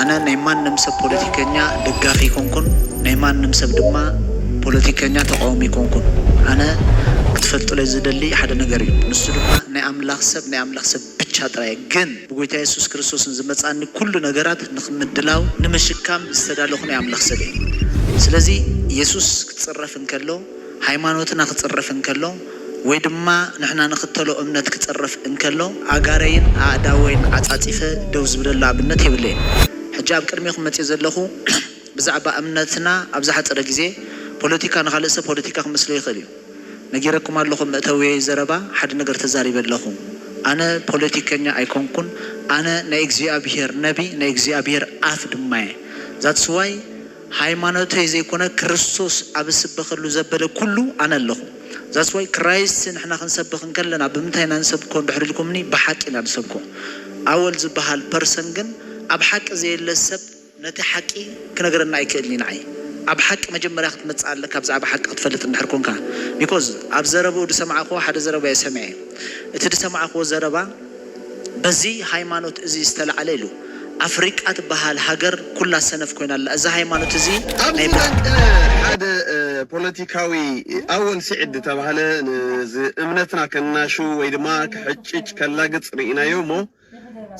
ኣነ ናይ ማንም ሰብ ፖለቲከኛ ደጋፊ ኣይኮንኩን፣ ናይ ማንም ሰብ ድማ ፖለቲከኛ ተቃዋሚ ኣይኮንኩን። ኣነ ክትፈልጡለይ ዝደሊ ሓደ ነገር እዩ። ንሱ ድማ ናይ ኣምላኽ ሰብ፣ ናይ ኣምላኽ ሰብ ብቻ ጥራይ። ግን ብጎይታ የሱስ ክርስቶስን ዝመጻኒ ኩሉ ነገራት ንክምድላው ንምሽካም ዝተዳለኹ ናይ ኣምላኽ ሰብ እየ። ስለዚ የሱስ ክጽረፍ እንከሎ፣ ሃይማኖትና ክጽረፍ እንከሎ፣ ወይ ድማ ንሕና ንኽተሎ እምነት ክጽረፍ እንከሎ፣ ኣጋረይን ኣእዳወይን ዓጻጺፈ ደው ዝብለሉ ኣብነት የብለይን። ሕጂ ኣብ ቅድሜኹም መጽእ ዘለኹ ብዛዕባ እምነትና ኣብ ዝሓጸረ ግዜ ፖለቲካ ንኻልእ ሰብ ፖለቲካ ክመስሎ ይኽእል እዩ። ነጊረኩም ኣለኹ፣ መእተዊ ዘረባ ሓደ ነገር ተዛሪበ ኣለኹ። ኣነ ፖለቲከኛ ኣይኮንኩን። ኣነ ናይ እግዚኣብሔር ነቢ፣ ናይ እግዚኣብሔር ኣፍ ድማ እየ። That's why ሃይማኖተይ ዘይኮነ ክርስቶስ ኣብ ዝስበኸሉ ዘበለ ኩሉ ኣነ ኣለኹ። That's why ክራይስት ንሕና ክንሰብኽ እንከለና ብምንታይ ኢና ንሰብኮ እንድሕር ኢልኩምኒ፣ ብሓቂ ኢና ንሰብኮ። ኣወል ዝበሃል ፐርሰን ግን ኣብ ሓቂ ዘየለ ሰብ ነቲ ሓቂ ክነግረና ኣይክእልን እዩ። ንዓይ ኣብ ሓቂ መጀመርያ ክትመጽእ ኣለካ፣ ብዛዕባ ሓቂ ክትፈልጥ እንድሕር ኮንካ። ቢኮዝ ኣብ ዘረብኡ ዝሰማዕክዎ ሓደ ዘረባ እየ ሰሚዐ። እቲ ዝሰማዕክዎ ዘረባ በዚ ሃይማኖት እዚ ዝተላዕለ ኢሉ። ኣፍሪቃ ትበሃል ሃገር ኩላ ሰነፍ ኮይና ኣላ። እዚ ሃይማኖት እዚ ኣብዚ ናይ ብሓ- ጠንቂ ሓደ እ፣ ፖለቲካዊ ኣወል ስዒድ ዝተባህለ ነዚ እምነትና ከናሹ ወይ ድማ ክሕጭጭ ከላግጽ ርኢናዮ እሞ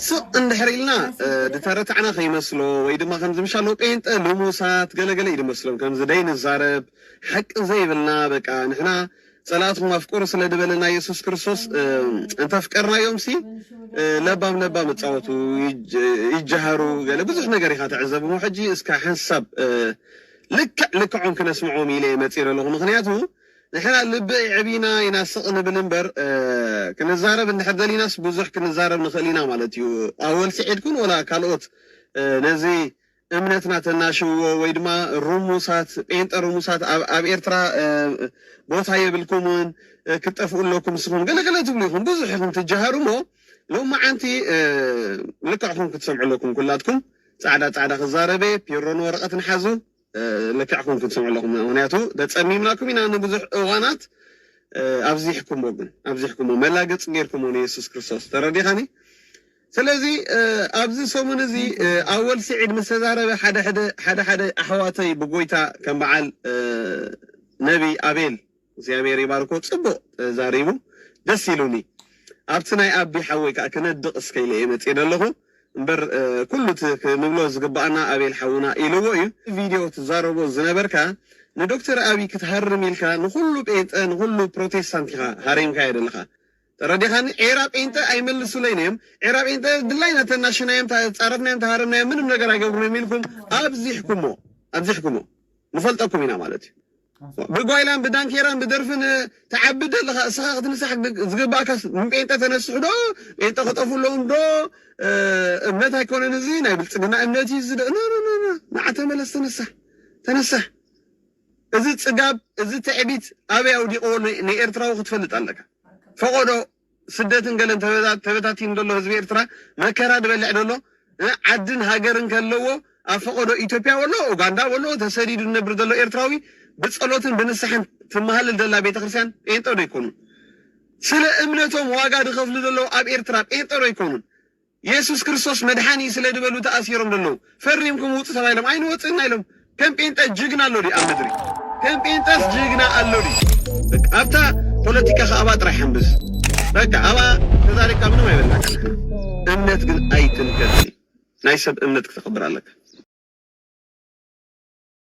ስቕ እንድሕር ኢልና እ፣ ዝተረታዕና ከይመስሎ ወይ ድማ ከምዚ ምሻሎ ጴንጠ ልሙሳት ገለገለ እዩ ዝመስሎም ከምዚ ደይ ንዛረብ ሓቂ ዘይብልና በቃ ንሕና ጸላእትኩም ኣፍቅሩ ስለ ዝበለና የሱስ ክርስቶስ እ፣ እንተፍቀርናዮም ሲ እ፣ ለባም ለባም እጻወቱ ይጅ- ይጀሃሩ ገለ ብዙሕ ነገር ኢኻ ትዕዘብ እሞ ሕጂ እስካ ሓንሳብ እ፣ ልክዕ ልክዖም ክነስምዖም ኢለ እየ መጺእ ዘለኹ ምኽንያቱ ንሕና ልቢ ኣዕቢና ኢና ስቕ ንብል እምበር እ፣ ክንዛረብ እንድሕር ደሊናስ ብዙሕ ክንዛረብ ንኽእል ኢና ማለት እዩ ኣወል ስዒድ ኩን ወላ ካልኦት እ፣ ነዚ እምነትና ተናሽውዎ ወይ ድማ ርሙሳት ጴንጠ ርሙሳት ኣብ ኣብ ኤርትራ እ፣ ቦታ የብልኩምን እ፣ ክትጠፍኡ ኣለኩም ንስኹም ገለገለ ትብሉ ኢኹም ብዙሕ ኢኹም ትጀሃሩ እሞ ሎማዓንቲ እ፣ ልክዕኹም ክትሰምዑ ኣለኩም ኩላትኩም ጻዕዳ ጻዕዳ ክዛረበ ፒሮን ወረቐትን ሓዙ እ፣ ልክዕኹም ክትሰምዑ ኣለኹም ምክንያቱ ደጸሚምናኩም ኢና ንብዙሕ እዋናት እ፣ ኣብዚሕኩሞ ግን ኣብዚሕኩሞ መላገጽ ጌርኩሞ ንየሱስ ክርስቶስ ተረዲኻኒ ስለዚ እ፣ ኣብዚ ሰሙን እዚ እ፣ ኣወል ስዒድ ምስ ተዛረበ ሓደ ሓደ ሓደ ሓደ ኣሕዋተይ ብጎይታ ከም በዓል እ፣ ነቢ ኣቤል እግዚኣብሔር ይባርኮ ጽቡቕ ተዛሪቡ ደስ ኢሉኒ ኣብቲ ናይ ኣቢ ሓወይ ከዓ ክነድቕ እስከ ኢለ እየ መፅእ ዘለኹ እምበር እ፣ ኩሉ እቲ ክንብሎ ዝግባኣና ኣቤል ሓውና ኢልዎ እዩ ቪድዮ ትዛረቦ ዝነበርካ ንዶክተር ኣቢ ክትሃርም ኢልካ ንኩሉ ጴንጠ ንኩሉ ፕሮቴስታንት ኢኻ ሃሪምካዮ ዘለኻ ተረዲኻኒ ዔራ ጴንጠ ኣይመልሱለይን እዮም ዔራ ጴንጠ ድላይና ተናሽናዮም ተፃረፍናዮም ተሃረምናዮም ምንም ነገር ኣይገብሩን እዮም ኢልኩም ኣብዚሕኩሞ ኣብዚሕኩሞ ንፈልጠኩም ኢና ማለት እዩ ብጓይላን ብዳንኬራን ብደርፍን ትዓቢ ደለኻ እስኻ ክትንሳሕ ዝግባእካ ንጴንጠ ተነስሑ ዶ ጴንጠ ክጠፉ ኣለዎም ዶ እምነት ኣይኮነን እዚ ናይ ብልፅግና እምነት እዩ ዝደ ንዓ ተመለስ ተነሳሕ ተነሳሕ እዚ ፅጋብ እዚ ትዕቢት ኣበይ ኣውዲቕዎ ንኤርትራዊ ክትፈልጥ ኣለካ ፈቆዶ ስደትን ገለን ተበታቲኑ ዘሎ ህዝቢ ኤርትራ መከራ ዝበልዕ ዘሎ ዓድን ሃገርን ከለዎ ኣብ ፈቆዶ ኢትዮጵያ ወሎ ኡጋንዳ ወሎ ተሰዲዱ ዝነብር ዘሎ ኤርትራዊ ብጸሎትን ብንስሓን ትመሃልል ዘላ ቤተክርስትያን ጴንጦ ዶ ይኮኑን ስለ እምነቶም ዋጋ ዝኸፍሉ ዘለዉ ኣብ ኤርትራ ጴንጦ ዶ ይኮኑን የሱስ ክርስቶስ መድሓኒ ስለ ዝበሉ ተኣሲሮም ዘለዉ ፈሪምኩም ውፁ ተባሂሎም ኣይንወፅእና ኢሎም ከም ጴንጠ ጅግና ኣሎ ድዩ ኣብ ምድሪ ከም ጴንጠስ ጅግና ኣሎ ድዩ ኣብታ ፖለቲካ ከኣባ ጥራይ ሓንብስ በቃ ኣባ ተዛሪብካ ምንም ኣይበላካ እምነት ግን ኣይትንከል ናይ ሰብ እምነት ክተኽብር ኣለካ